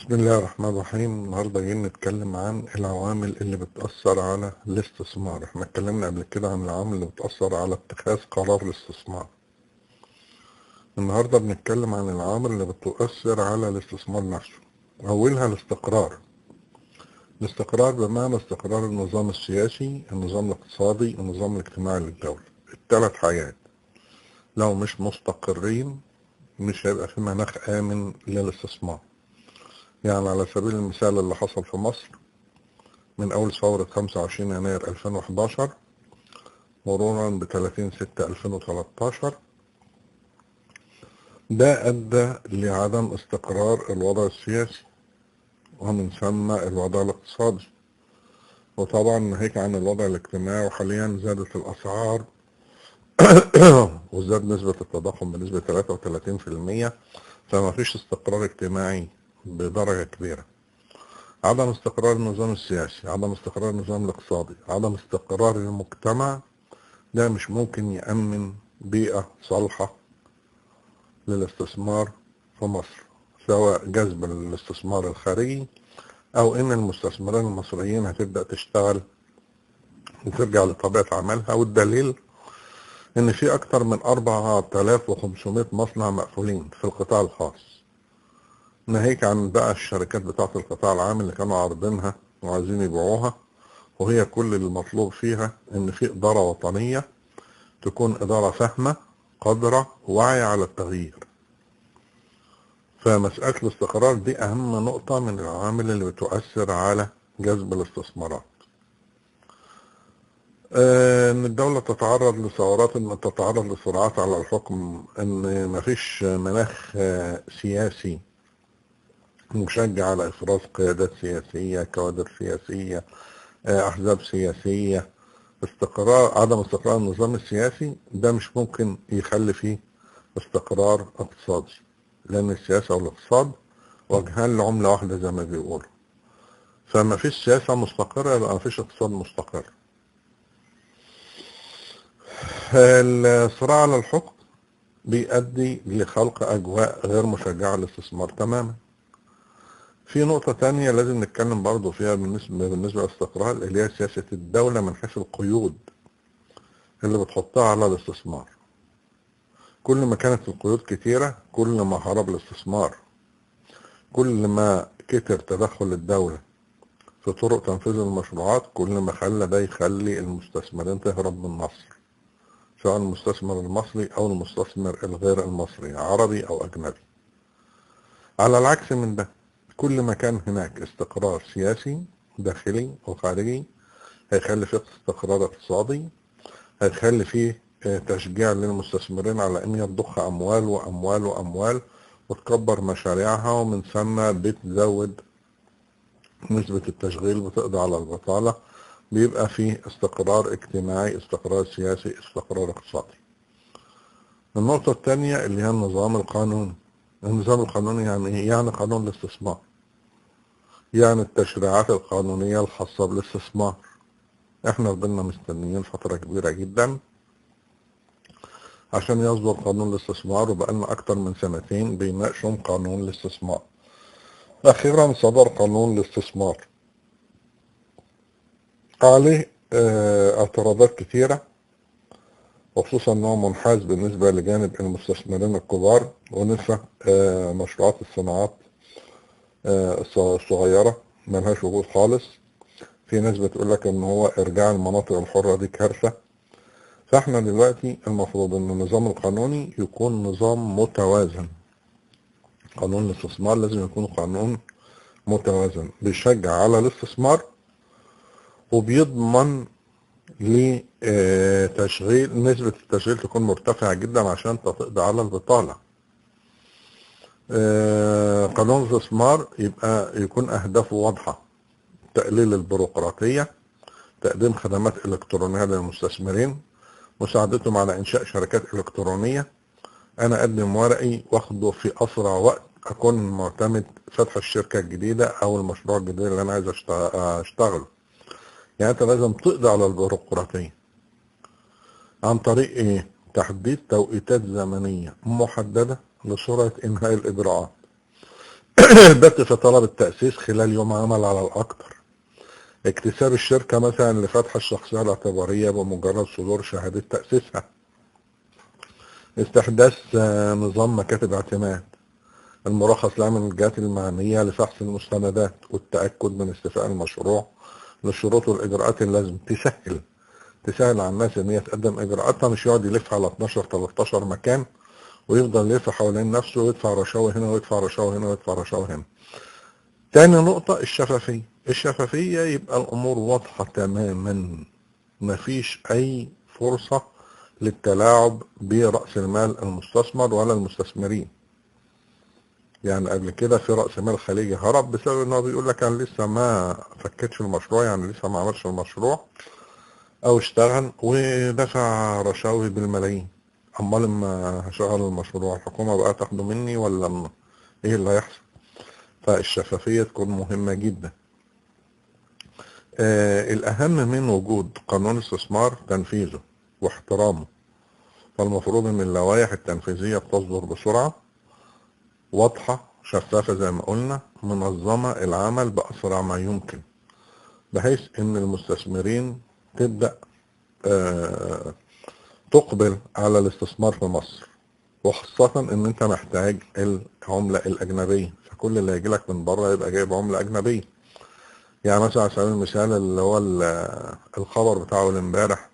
بسم الله الرحمن الرحيم. النهارده جايين نتكلم عن العوامل اللي بتأثر على الاستثمار. احنا اتكلمنا قبل كده عن العوامل اللي بتأثر على اتخاذ قرار الاستثمار. النهارده بنتكلم عن العوامل اللي بتؤثر على الاستثمار نفسه. أولها الاستقرار. الاستقرار بمعنى استقرار النظام السياسي، النظام الاقتصادي، النظام الاجتماعي للدولة. الثلاث حاجات لو مش مستقرين مش هيبقى في مناخ آمن للاستثمار. يعني على سبيل المثال اللي حصل في مصر من أول ثورة 25 يناير 2011 مرورا ب 30/6/2013، ده أدى لعدم استقرار الوضع السياسي ومن ثم الوضع الاقتصادي، وطبعا ناهيك عن الوضع الاجتماعي. وحاليا زادت الأسعار وزاد نسبة التضخم بنسبة 33%، فما فيش استقرار اجتماعي بدرجة كبيرة. عدم استقرار النظام السياسي، عدم استقرار النظام الاقتصادي، عدم استقرار المجتمع، ده مش ممكن يأمن بيئة صالحة للاستثمار في مصر، سواء جذب الاستثمار الخارجي أو إن المستثمرين المصريين هتبدأ تشتغل وترجع لطبيعة عملها. والدليل إن في أكتر من 4500 مصنع مقفولين في القطاع الخاص، ناهيك عن بقى الشركات بتاعة القطاع العام اللي كانوا عارضينها وعايزين يبيعوها، وهي كل المطلوب فيها إن في إدارة وطنية تكون إدارة فاهمة قادرة واعية على التغيير. فمسألة الاستقرار دي أهم نقطة من العوامل اللي بتؤثر على جذب الاستثمارات. إن الدولة تتعرض لثورات، إن تتعرض لصراعات على الحكم، إن مفيش مناخ سياسي مشجع على إفراز قيادات سياسية، كوادر سياسية، أحزاب سياسية. استقرار، عدم استقرار النظام السياسي ده مش ممكن يخلي فيه استقرار اقتصادي، لأن السياسة والاقتصاد وجهان لعملة واحدة زي ما بيقولوا. فما فيش سياسة مستقرة يبقى ما فيش اقتصاد مستقر. الصراع على الحكم بيؤدي لخلق أجواء غير مشجعة للاستثمار تماما. في نقطة تانية لازم نتكلم برضو فيها بالنسبة للاستقرار، اللي هي سياسة الدولة من حيث القيود اللي بتحطها على الاستثمار. كل ما كانت القيود كتيرة كل ما هرب الاستثمار، كل ما كتر تدخل الدولة في طرق تنفيذ المشروعات كل ما خلى ده يخلي المستثمرين تهرب من مصر، سواء المستثمر المصري أو المستثمر الغير المصري، عربي أو أجنبي. على العكس من ده، كل ما كان هناك استقرار سياسي داخلي وخارجي هيخلي فيه استقرار اقتصادي، هيخلي فيه تشجيع للمستثمرين على ان يضخ اموال واموال واموال وتكبر مشاريعها، ومن ثم بتزود نسبة التشغيل، بتقضي على البطالة، بيبقى فيه استقرار اجتماعي، استقرار سياسي، استقرار اقتصادي. النقطة الثانية اللي هي النظام القانوني. النظام القانوني يعني ايه؟ يعني قانون الاستثمار، يعني التشريعات القانونية الخاصة بالاستثمار. احنا فضلنا مستنيين فترة كبيرة جدا عشان يصدر قانون الاستثمار، وبقالنا اكتر من سنتين بيناقشوا قانون الاستثمار. اخيرا صدر قانون الاستثمار، عليه اعتراضات كتيرة، وخصوصا ان هو منحاز بالنسبة لجانب المستثمرين الكبار، ونسى مشروعات الصناعات الصغيرة ملهاش وجود خالص. في ناس بتقولك ان هو ارجاع المناطق الحرة دي كارثة. فاحنا دلوقتي المفروض ان النظام القانوني يكون نظام متوازن. قانون الاستثمار لازم يكون قانون متوازن بيشجع على الاستثمار وبيضمن لتشغيل، نسبة التشغيل تكون مرتفعة جدا عشان تقضي على البطالة. قانون الاستثمار يبقى يكون أهدافه واضحة: تقليل البيروقراطية، تقديم خدمات إلكترونية للمستثمرين، مساعدتهم على إنشاء شركات إلكترونية. أنا أقدم ورقي وأخده في أسرع وقت، أكون معتمد فتح الشركة الجديدة أو المشروع الجديد اللي أنا عايز أشتغله. يعني أنت لازم تقضي على البيروقراطية عن طريق إيه؟ تحديد توقيتات زمنية محددة لسرعة إنهاء الإجراءات. البت في طلب التأسيس خلال يوم عمل على الأكثر. اكتساب الشركة مثلا لفتح الشخصية الاعتبارية بمجرد صدور شهادة تأسيسها. استحداث نظام مكاتب اعتماد المرخص لها من الجهات المعنية لفحص المستندات والتأكد من استيفاء المشروع للشروط والإجراءات اللازم. تسهل على الناس إن هي تقدم إجراءاتها، مش يقعد يلف على 12 13 مكان ويفضل يلف حوالين نفسه ويدفع رشاوي هنا ويدفع رشاوي هنا ويدفع رشاوي هنا. تاني نقطة الشفافية. الشفافية يبقى الأمور واضحة تماما، مفيش أي فرصة للتلاعب برأس المال المستثمر ولا المستثمرين. يعني قبل كده في رأس مال خليجي هرب بسبب ان هو بيقول لك انا لسه ما فكتش المشروع، يعني لسه ما عملش المشروع او اشتغل، ودفع رشاوي بالملايين. امال لما هشغل المشروع الحكومة بقى تاخده مني ولا ايه اللي هيحصل؟ فالشفافية تكون مهمة جدا. الأهم من وجود قانون استثمار تنفيذه واحترامه. فالمفروض ان اللوائح التنفيذية بتصدر بسرعة، واضحة، شفافة زي ما قلنا، منظمة العمل بأسرع ما يمكن، بحيث ان المستثمرين تبدأ تقبل على الاستثمار في مصر، وخاصة ان انت محتاج العملة الأجنبية، فكل اللي هيجيلك من بره يبقى جايب عملة أجنبية. يعني مثلا على سبيل المثال اللي هو الخبر بتاعه امبارح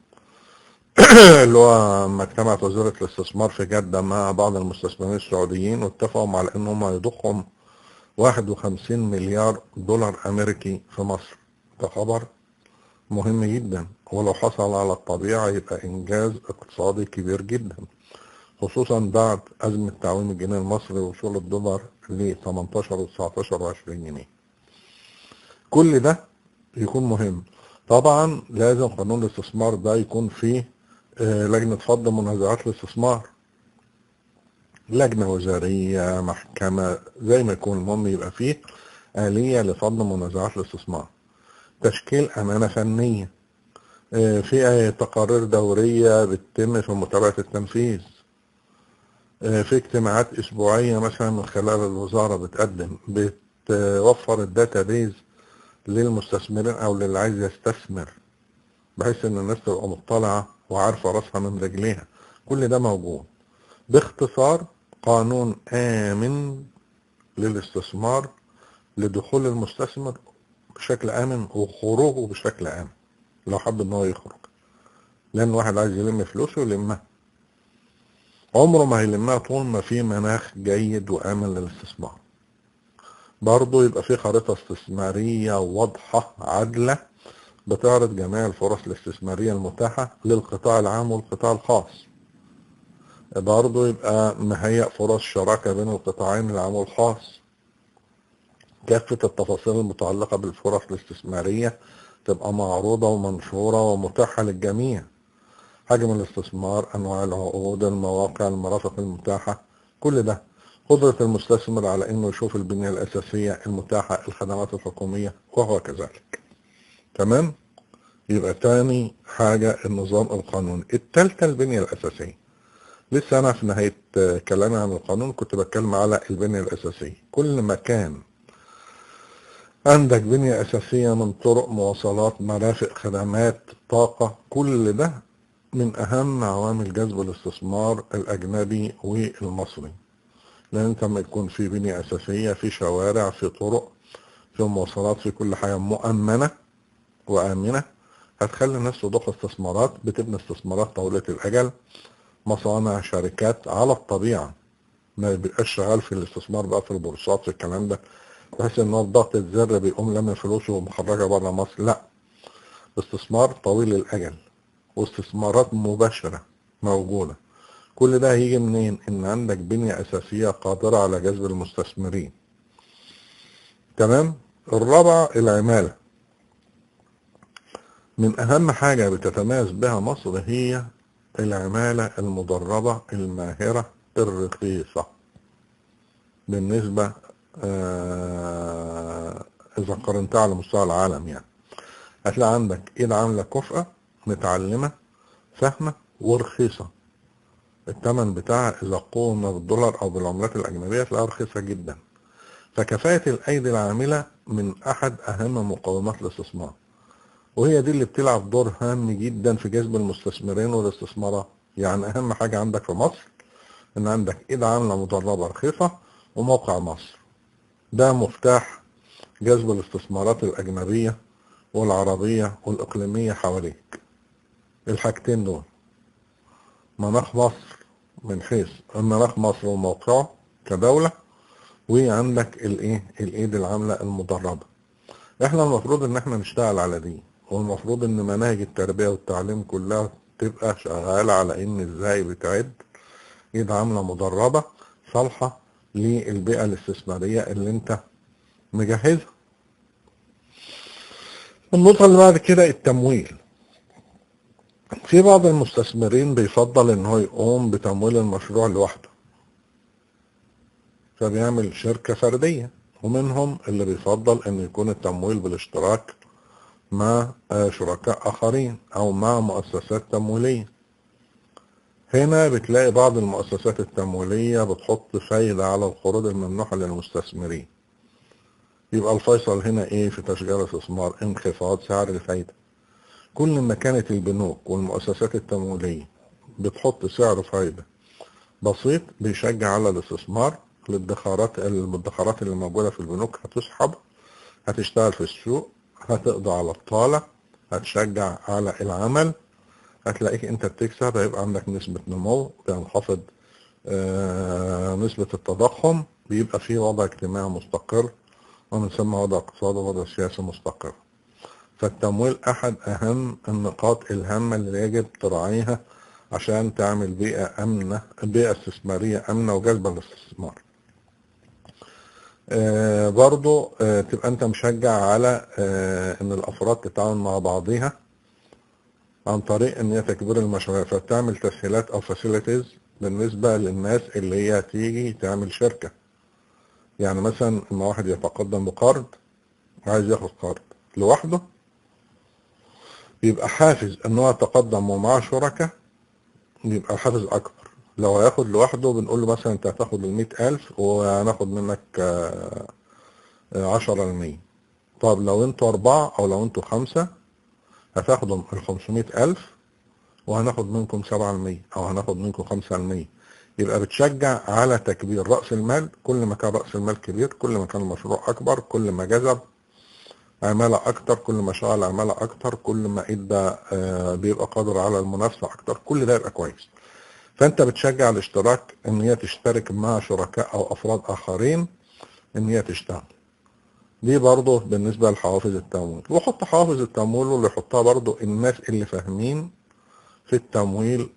اللي هو لما اجتمعت وزارة الاستثمار في جدة مع بعض المستثمرين السعوديين واتفقوا على ان هم يضخوا 51 مليار دولار امريكي في مصر. ده خبر مهم جدا، ولو حصل على الطبيعة يبقى انجاز اقتصادي كبير جدا، خصوصا بعد ازمة تعويم الجنيه المصري ووصول الدولار ل 18 و 19 و 20 جنيه. كل ده يكون مهم. طبعا لازم قانون الاستثمار ده يكون فيه لجنة فض منازعات الاستثمار، لجنة وزارية، محكمة، زي ما يكون، المهم يبقى فيه آلية لفض منازعات الاستثمار. تشكيل أمانة فنية، في تقارير دورية بتتم في متابعة التنفيذ، في اجتماعات أسبوعية مثلا من خلال الوزارة بتقدم، بتوفر ال database للمستثمرين أو للي عايز يستثمر، بحيث إن الناس تبقى مطلعة وعارفة راسها من رجليها. كل ده موجود. باختصار، قانون آمن للاستثمار، لدخول المستثمر بشكل آمن وخروجه بشكل آمن لو حب إن هو يخرج، لأن واحد عايز يلم فلوسه يلمها، عمره ما هيلمها طول ما في مناخ جيد وآمن للاستثمار. برضه يبقى في خريطة استثمارية واضحة عادلة بتعرض جميع الفرص الاستثمارية المتاحة للقطاع العام والقطاع الخاص. برضه يبقى مهيأ فرص شراكة بين القطاعين العام والخاص. كافة التفاصيل المتعلقة بالفرص الاستثمارية تبقى معروضة ومنشورة ومتاحة للجميع. حجم الاستثمار، أنواع العقود، المواقع، المرافق المتاحة، كل ده. قدرة المستثمر على إنه يشوف البنية الأساسية المتاحة، الخدمات الحكومية، وهو كذلك. تمام؟ يبقى تاني حاجة النظام القانوني. التالتة البنية الأساسية. لسه أنا في نهاية كلامي عن القانون كنت بتكلم على البنية الأساسية. كل ما كان عندك بنية أساسية من طرق، مواصلات، مرافق، خدمات، طاقة، كل ده من أهم عوامل جذب الاستثمار الأجنبي والمصري. لأن أنت لما يكون في بنية أساسية، في شوارع، في طرق، في مواصلات، في كل حاجة مؤمنة وآمنة، هتخلي الناس تضخ استثمارات، بتبني استثمارات طويلة الأجل، مصانع، شركات على الطبيعة، ما بيبقاش شغال في الاستثمار بقى في البورصات في الكلام ده، بحيث ان هو بضغط الزر بيقوم لم فلوسه ومخرجها بره مصر. لا، استثمار طويل الأجل واستثمارات مباشرة موجودة. كل ده هيجي منين؟ ان عندك بنية أساسية قادرة على جذب المستثمرين. تمام؟ الرابعة العمالة. من أهم حاجة بتتميز بها مصر هي العمالة المدربة الماهرة الرخيصة بالنسبة إذا قارنتها على مستوى العالم. يعني هتلاقي عندك إيد عاملة كفءة متعلمة فاهمة ورخيصة، الثمن بتاعها إذا قوم بالدولار أو بالعملات الأجنبية تلاقيها رخيصة جدا. فكفاءة الأيدي العاملة من أحد أهم مقومات الاستثمار، وهي دي اللي بتلعب دور هام جدا في جذب المستثمرين والاستثمارات. يعني أهم حاجة عندك في مصر إن عندك إيد عاملة مدربة رخيصة وموقع مصر، ده مفتاح جذب الاستثمارات الأجنبية والعربية والإقليمية حواليك. الحاجتين دول، مناخ مصر من حيث مناخ مصر وموقعه كدولة، وعندك الايد العاملة المدربة. احنا المفروض ان احنا نشتغل على دي، والمفروض ان مناهج التربية والتعليم كلها تبقى شغالة على ان ازاي بتعد ايد عاملة مدربة صالحة للبيئة الاستثمارية اللي انت مجهزها. النقطة اللي بعد كده التمويل. في بعض المستثمرين بيفضل ان هو يقوم بتمويل المشروع لوحده، فبيعمل شركة فردية، ومنهم اللي بيفضل ان يكون التمويل بالاشتراك مع شركاء اخرين او مع مؤسسات تمويلية. هنا بتلاقي بعض المؤسسات التمويلية بتحط فايدة على القروض الممنوحة للمستثمرين. يبقى الفيصل هنا ايه في تشجيع الاستثمار؟ انخفاض سعر الفايدة. كل ما كانت البنوك والمؤسسات التمويلية بتحط سعر فايدة بسيط بيشجع على الاستثمار، المدخرات اللي موجودة في البنوك هتسحب، هتشتغل في السوق، هتقضي على الطالع، هتشجع على العمل، هتلاقيك انت بتكسب، هيبقى عندك نسبة نمو، بينخفض نسبة التضخم، بيبقى في وضع اجتماعي مستقر، ومن ثم وضع اقتصادي ووضع سياسي مستقر. فالتمويل أحد أهم النقاط الهامة اللي يجب تراعيها عشان تعمل بيئة آمنة، بيئة استثمارية آمنة وجاذبة للاستثمار. برضو تبقى أنت مشجع على إن الأفراد تتعاون مع بعضيها عن طريق إن هي تكبير المشاريع، فتعمل تسهيلات أو facilities بالنسبة للناس اللي هي تيجي تعمل شركة. يعني مثلا لما واحد يتقدم بقرض، عايز ياخد قرض لوحده، يبقى حافز ان هو يتقدم ومعاه شركاء، يبقى الحافز اكبر. لو هياخد لوحده بنقول له مثلا انت هتاخد 100,000 وهناخد منك 10%. طب لو انتوا 4 او لو انتوا 5 هتاخدوا 500,000 وهناخد منكم 7% او هناخد منكم 5%. يبقى بتشجع على تكبير رأس المال. كل ما كان رأس المال كبير كل ما كان المشروع اكبر، كل ما جذب عمالة أكتر، كل ما شغل عمالة أكتر، كل ما إدى بيبقى قادر على المنافسة أكتر، كل ده يبقى كويس. فأنت بتشجع الاشتراك إن هي تشترك مع شركاء أو أفراد آخرين إن هي تشتغل. دي برضه بالنسبة لحوافز التمويل. وحط حوافز التمويل واللي يحطها برضه الناس اللي فاهمين في التمويل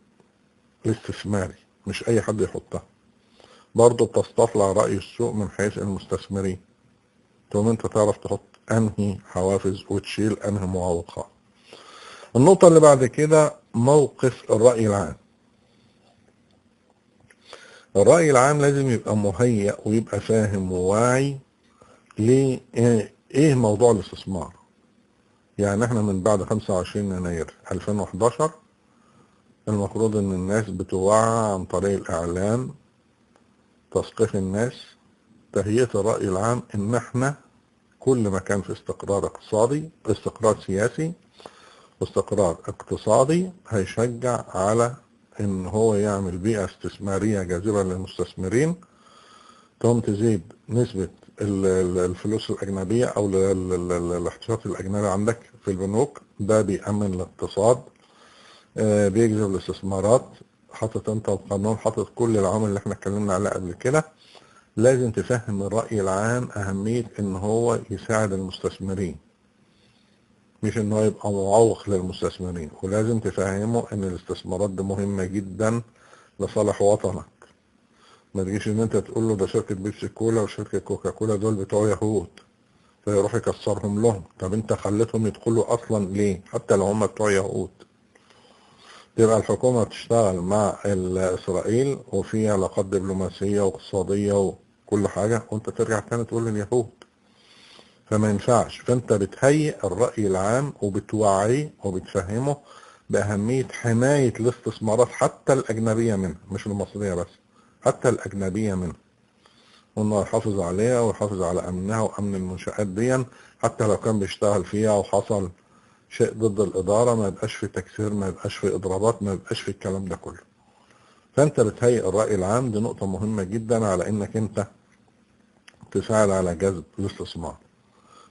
الاستثماري، مش أي حد يحطها. برضه بتستطلع رأي السوق من حيث المستثمرين، تقوم أنت تعرف تحط أنهي حوافز وتشيل أنهي معوقات. النقطة اللي بعد كده موقف الرأي العام. الرأي العام لازم يبقى مهيأ ويبقى فاهم وواعي لإيه موضوع الاستثمار. يعني احنا من بعد 25 يناير 2011 المفروض ان الناس بتوعى عن طريق الإعلام، تثقيف الناس، تهيئة الرأي العام ان احنا كل ما كان في استقرار اقتصادي، استقرار سياسي واستقرار اقتصادي، هيشجع على ان هو يعمل بيئة استثمارية جاذبة للمستثمرين، تقوم تزيد نسبة الفلوس الأجنبية أو الاحتياطي الأجنبي عندك في البنوك. ده بيأمن الاقتصاد، بيجذب الاستثمارات. حاطط انت القانون، حاطط كل العوامل اللي احنا اتكلمنا عليها قبل كده. لازم تفهم الرأي العام أهمية إن هو يساعد المستثمرين، مش إن هو يبقى معوق للمستثمرين. ولازم تفهمه إن الاستثمارات دي مهمة جدا لصالح وطنك. ما تجيش إن أنت تقول له ده شركة بيبسي كولا وشركة كوكا كولا دول بتوع يهود، فيروح يكسرهم لهم. طب أنت خليتهم يدخلوا أصلا ليه؟ حتى لو هم بتوع يهود. تبقى الحكومة بتشتغل مع إسرائيل وفي علاقات دبلوماسية واقتصادية وكل حاجة، وانت ترجع تاني تقول لليهود، فما ينفعش. فانت بتهيئ الرأي العام وبتوعيه وبتفهمه بأهمية حماية الاستثمارات حتى الأجنبية منها، مش المصرية بس، حتى الأجنبية منها. وإنه يحافظ عليها ويحافظ على أمنها وأمن المنشآت دي، حتى لو كان بيشتغل فيها وحصل شيء ضد الإدارة ما يبقاش في تكسير، ما يبقاش في إضرابات، ما يبقاش في الكلام ده كله. فأنت بتهيئ الرأي العام، دي نقطة مهمة جدا على إنك أنت تساعد على جذب الاستثمار.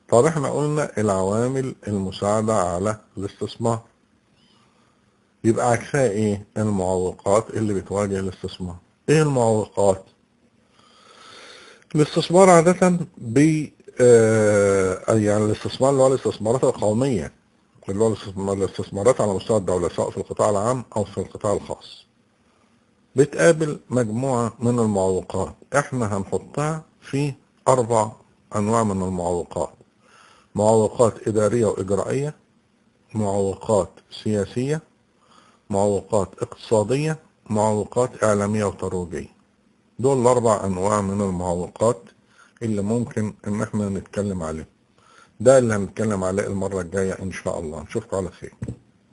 طب احنا قلنا العوامل المساعدة على الاستثمار، يبقى عكسها ايه؟ المعوقات اللي بتواجه الاستثمار. ايه المعوقات؟ الاستثمار عادة يعني الاستثمار اللي هو الاستثمارات القومية، اللي هو الاستثمارات على مستوى الدولة سواء في القطاع العام أو في القطاع الخاص، بتقابل مجموعة من المعوقات. احنا هنحطها في 4 أنواع من المعوقات: معوقات إدارية وإجرائية، معوقات سياسية، معوقات اقتصادية، معوقات إعلامية وترويجية. دول الأربع أنواع من المعوقات اللي ممكن إن احنا نتكلم عليهم. ده اللي هنتكلم عليه المرة الجاية إن شاء الله. نشوفكم على خير.